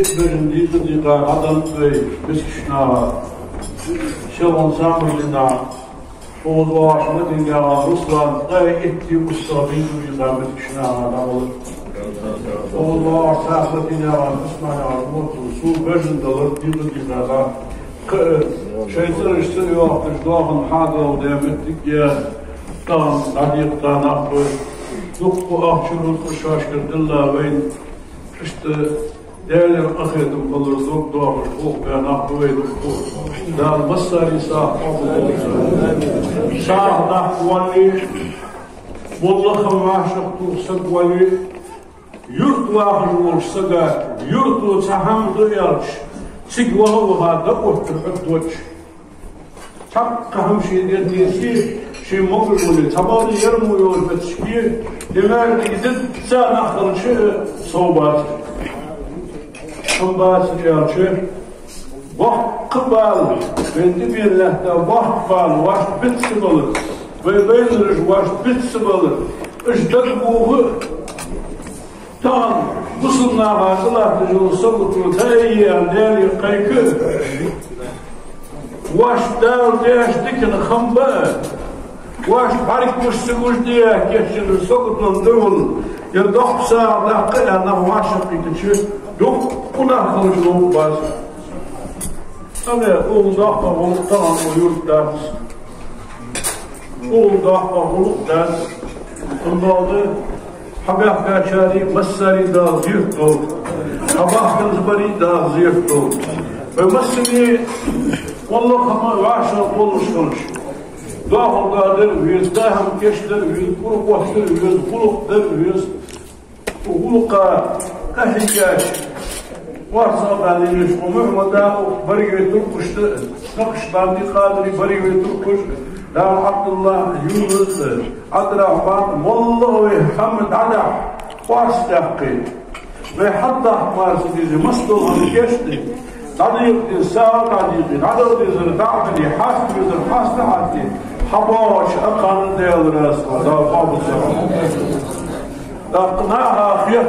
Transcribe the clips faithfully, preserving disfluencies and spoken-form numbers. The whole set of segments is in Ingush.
Бежан дийкъа-дийкъа хьаденнад вай мискача наха. Селхан Самардина, укхаза воагӀаш Мадинанаькъан Руслан, ткъаь итт устагӀа дийкъа-дийкъа мискача наха дӀавалар. Укхаза воагӀаш цхьа Мадинанаькъан Усманаькъан Муртаза, цо бежан далар дийкъа-дийкъа дӀа. Кхы а шоай цӀераш ца йоахаш доахан хьадоагӀа де моттиг я, тахан дӀадийкъа нах ба. Дукха ахча-рузкъа шоашкара дилла вайна, иштта Даьлагара къахетам балар дог доахаш болх баь нах ба вай дукха. Дала массане а сагӀа къоабалдолда. СагӀа даккха вале, моллагӀа хӀама вӀашагӀтоха саг вале, юрта вахаш волча сага юрто цхьа хӀама да аьлча, цига ваха а ваха, дӀаоттар хьатӀадоацаш. Цхьаккха хӀама ший де дезий, ший могаш вале, цхьа бакъда ярмо йолаш бецашке, динарниг дизза нах хилча, сов бацар. ХӀама бацар аьлча, боккха бала, вайна тӀабена лаьтта боккха бала, вӀашта бицца балар, вай байнараш вӀашта бицца балар, уж дагабоха а, тахан бусалба наха цӀалатташ йола сагото тайе а, Даьлага кхайка а, вӀашта Дала деш дикан хам ба а, вӀашта бӀаргагуш ца гуш де а кийчъяр саготон довла, ер доккха сагӀа даккха а нах вӀашагӀкхийтача, дукха нах хилча ловш бац. Ана, укхул доккха гӀулакх тахан укх юрта дац. Укхул доккха гӀулакх дац. Амма хьабаьхкачарех массарех Дала зерат долда. Хьабахканза барех Дала зерат долда. Вай массане а моллагӀа хӀама вӀашагӀа болаш хилча, доахалга дар а веза, даь хӀама кийчдар а веза, кӀур оттар а веза, гӀулакх дар а веза. ГӀулакха къахьийгача, варца а далийна, укх Мухьмада, укх Бариевой туркхашта, Накъшбанди, Къадири, Бариевой туркхаш, Дала Ӏабдуллахь, Юнус, Ӏабдрахьман, моллагӀа вай хӀама дӀадахьа, къоастадаьккха. Вай хьадахьа марса деза, массадола хӀама кийчде. ДӀадийкъа дезар сагӀа дӀадийкъе, дӀадала дезар дӀа а дале, хьаста везар хьаста а хьатте, хьабоагӀача акхарна Даьла раьза хилва, Дала къоабалдолда. ТӀаккха наха хет,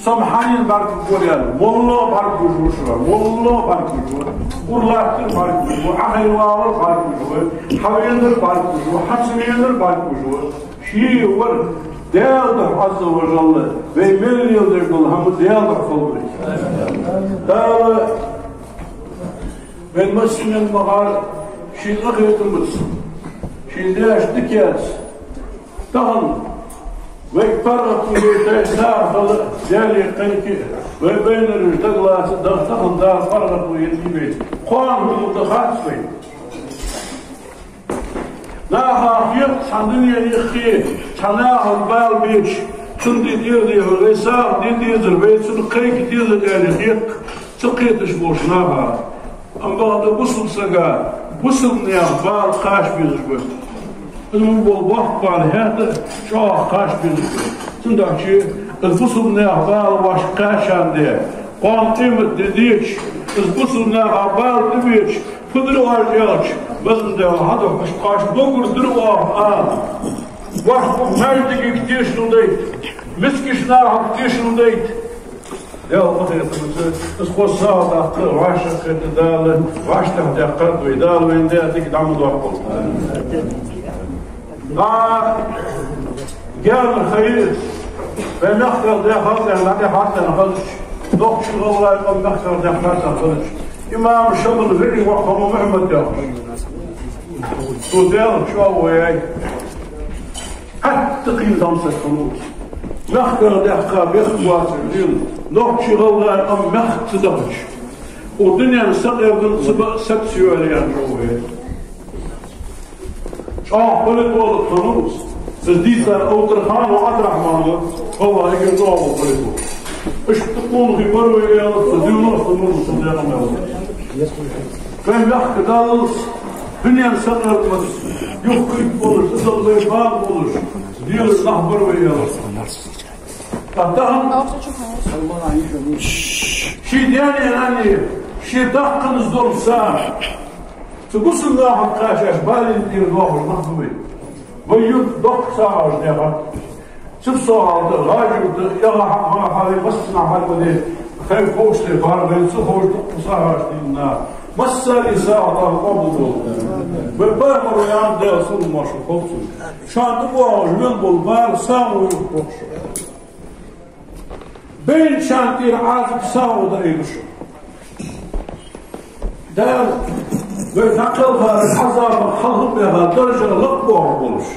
со-м хьанна бӀаргагуш ва аьнна, моллагӀа бӀаргагуш ва шо, моллагӀа бӀаргагуш ва, ура латтар бӀаргагуш ва, Ӏохайна валар бӀаргагуш ва, хьавенар бӀаргагуш ва, хьа ца венар бӀаргагуш ва. Ший вар Даьла духьа, Ӏазза ва жалла, вай мел леладеш дола хӀама Даьла духьа хилда вай. Дала вай массанена мара ший къахетамца, ший деш дикаца, тахан вайга паргӀато яйтай сагӀа хила, Даьлага кхайка, вай байнараш дагалаца, да-, тахан Дала паргӀато яйта вайна. Кхоана хӀама да хац вайна. Наха хет, цхьан дунен юххе цхьан нахага бала беча, цунна де дезар, вай сагӀа де дезар, вай цунна кхайка дезар аьле хет, ца кхеташ болча наха. Амма бакъда бусалба сага бусалба наьха бала кхача безаш ба. Из мо бола боккха бала хӀаьта а чӀоагӀа кхача безаш ба. Цудухьа из бусалба наьха бала вӀашка кхаьчандаь, кхоана къематди деча, из бусалба наха бала тӀабеча, фу дир оаш аьлча, Везан Даьла, хьа духьа кхоачаш догар дир оаха ала. ВӀашта укх маьждигага тешал дайта, мискача нахага тешал дайта. Даьла къахетамца, из хоза сагӀа даккха, вӀашагӀкхетта Дала, вӀаштӀехьа даьккхад вай, Дала вайна даь дика дӀа ма доаккхалда. ДӀа генара хайра, вай мехкара даь хаза, дӀа де хьаттана хазача, нохчий, гӀалгӀай къам мехкара даь хаттана хазача, имам Шамала виӀий воӀ Хамма Мухьмад яхаш. Цо Даьла чӀоагӀо яьй. ХӀаьта кхийна дам саг хиннав из. Мехкара даьккха бехк боацаш дийна, нохчий, гӀалгӀай къам мехка ца дахача, укх дунен сакъердам ца баа саг ца йоалаяьнна чӀоагӀо яьй. ЧӀоагӀа политолог хиннав из. Из дийцар Алтарханов Ӏабдрахьман ва, валлахӀи, эггара чӀоагӀа политолог. Иштта къонахий бар вай аьлча, девяносто нур цун декъа мел. Вай мехка даллалца, дунен сакъердамаца юхакхийтта болаш, цӀадала вай бала болаш, Даьла нах бар вай аьлча. ТӀаккха тахан ший даьна, нанна, ший даккханза дола сагӀа, цу бусалба нахага кхаьчача, балийна тӀера доахаш нах ба вай. Вай юрта доккха сагӀаш даьхад. Цу сагӀа да, гӀажу да, эгӀа хьа-, хьа-, хьа-, массанахьа хьалха де, хай ховш ле, бар вай цу ховш да, кху сагӀаш дина. Массане сагӀа да къоабал долда. Вай пайхамара ян да, салам-моаршал хилда цунна. Шоана тӀабоагӀаш мел бола бала сагӀа юха бохуш. Байначарна тӀера Ӏазап сагӀа да айла шу. Дала вай дӀакхелхача Ӏазапах хьалхабаьха даржа лакхбоахаргболаш.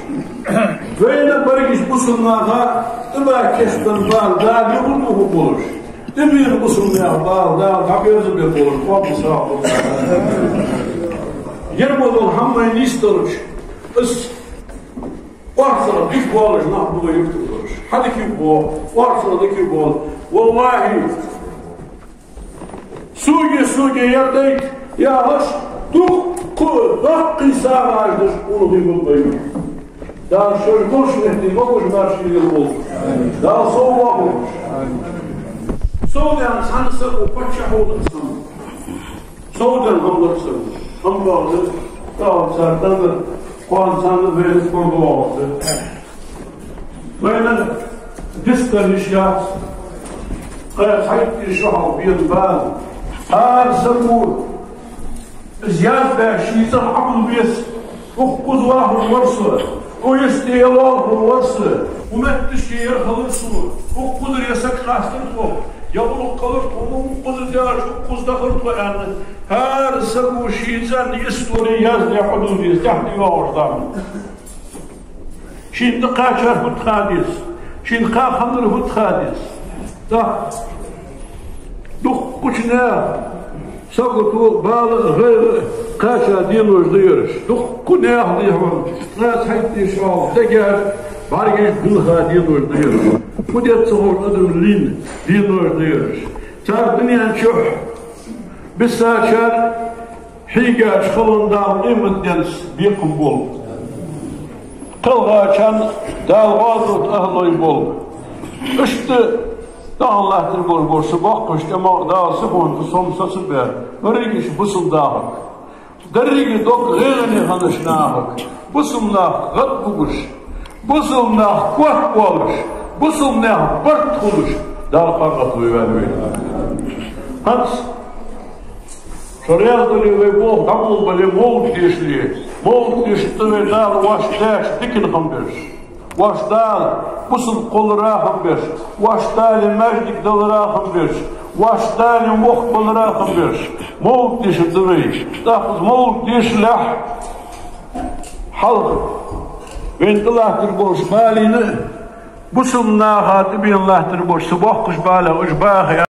Вайна берригача бусалба наха тӀабаь кийчденна бала Дала юхатохаргболаш. ТӀабена бусалба наьха бала Дала дӀаберзабергболаш. Къоабал сагӀа да. Ер ма дола хӀама вайна нийсдалча, ас орцах дика болаш нах бу юхатухараш. Хьа дика бу, орцах дика бу. Валлахьи, суге, суге, я дайта, я хаш, дуккха, дуккха сагӀаш деш уллув ма бай. Дала шоаш гуш метте, могаш марший лелаболба. Дала сов воаккхалба. Сов даьнна цхьана саго паччахь волаш санна. Сов даьнна хӀама ларсар. Амма бахьан да, тӀаккха цар тӀадам, кхоана царна вайна кор доагӀаргда. Вайна дистар йиш яц. Кхы цхьайтта шу хьалха бена бала. ХӀара саго из язбаь ший цӀагӀа Ӏобилла веза. Укхаза вахар вар со, укх йисте ялалхар вар со, укх метташка яр хилар сона, укхазара я саг къастар тхо, я гӀулакх хилар тхона, укхаза даьлча, укхаза дахар тхо аьнна, хӀара саго ший цӀен истори яздаь Ӏобилла деза, тӀехьа тӀайоагӀача заман. Шийна тӀакхаьчар фуд ха деза, шийна кхаьчар фуд ха деза. ТӀаккха дуккхача наьха сагото бала а, гӀайгӀа а кхаьча денош да ераш. Дуккха наьха дехьа ван, кхы цхьайтта шу хьалха дегаш, бӀаргаш билха денош да ераш. Фу деза ца ховш адам лийнна денош да ераш. Цар дунен чухь бисачар хьийгача халонда Дала къематденца бекхам болба. Кхелхачарна Дала гӀазот ахлой болба. Иштта даха латтар болаш бола са боккхийча тӀема Дала сихонца сом сацабер. Берригаш бусалба дахар. Деррига дог гӀайгӀане хиннача нахага. Бусалба нах гӀадбугаш. Бусалба нах котбоалаш. Бусалба нах барт хулаш. Дала паргӀато йойла вайна. ХӀанз шо раьза дале вай болх дӀаболабале, мовлид дешале. Мовлид дешаргда вай Дала воаш даьча дикан хам берш. Воаш Дала бусалба кхоллара хам берш. Воаш Дала маьждиг далара хам берш. Воаш Дала воккха балара хам берш. Мовлид дешаргда вай. ТӀаккха из мовлид дешалехь хьалха вайна тӀалаттар болаш балийна, бусалба наха тӀабена латтар болаш са боккхийча балех уж баха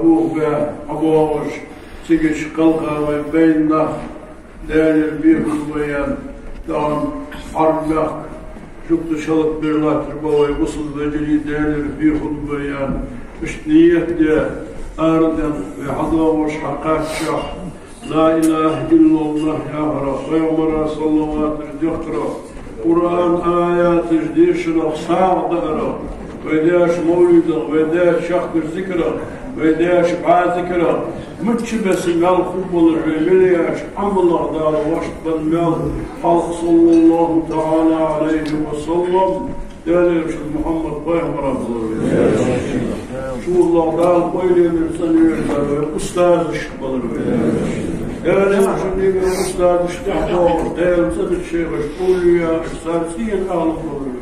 Бохабе, хьабоагӀаш, цига кхелха вай байна нах, Даьлагара бехк баь, тахан Ӏарбий мехка жугташа хьалха бер латтар ба вай бусалба вежарий, Даьлагара бехк баь. Иштта нийят де, арадаьнна вай хьадоагӀаш хьакхаччалца, لا إله إلا الله яхарах, пайхамара салаваташ дехкарах, Къуръан аяташ дешарах, сагӀа даарах, вай деш мовлидах, вай деш чехкаш зикрах, вай деш бӀаь зикрах, мичча беса маьл хургболаш вай мел еш Ӏамалах Дала вӀаштӀехьабенна маьл, хьалха صلى الله تعالى عليه وسلم Даьлагара Мухьаммад пайхамарах балар вай. ШоллагӀа Дала къайленар, цӀенвер дар вай устазаш балар вай. Даьлагара устазаш тӀехьа доагӀаш, Даьла цӀеннача шайхаш, овлияаш, цар цӀен ахӀлах балар вай.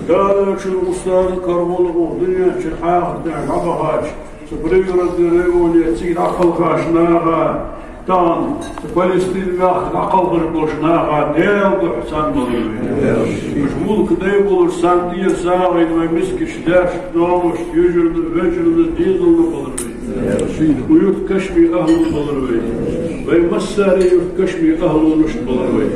Даьлагара устаза карагӀолла укх дунен чу, ахарта хьабахача, цу Пригородни районе цига дӀакхелхача наха, тахан цу Палестин мехка дӀакхелхаш болча наха Даьла духьа царна балар вай. Уж мулка дай болаш, царна тӀера сагӀийна вай мискаш, даьшта, ноаношта, йижарашта, вежарашта, дезалашта балар вай. Укх юрта кашамий ахӀлах балар вай. Вай массане юрта кашамий ахӀлах балар вай.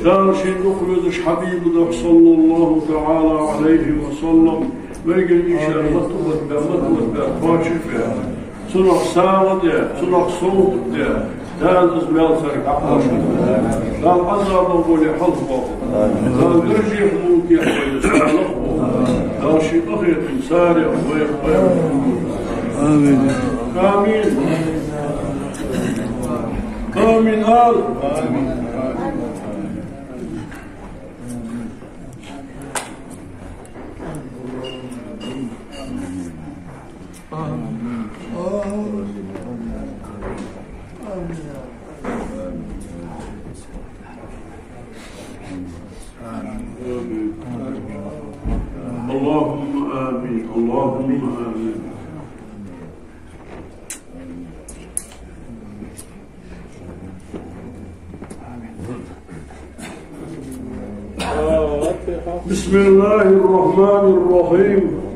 Дала шийна дукха везача хьабиба духьа صلى الله تعالى عليه وسلم Вайгара ийшар мотт а оттабаь, мотт а оттабаь, кхоачашбаь, цунах сагӀа де, цунах совгӀат де, Дала из маьл царга дӀакхоачашбойла. Дала Ӏазабах, болех хьалхабоаккхалба. Дала гаргара мулкех вай салах волва. Дала ший къахетам царех вайх лойла. Амин. Амин. Амин. Амин. اللهم آمين. اللهم آمين. بسم الله الرحمن الرحيم.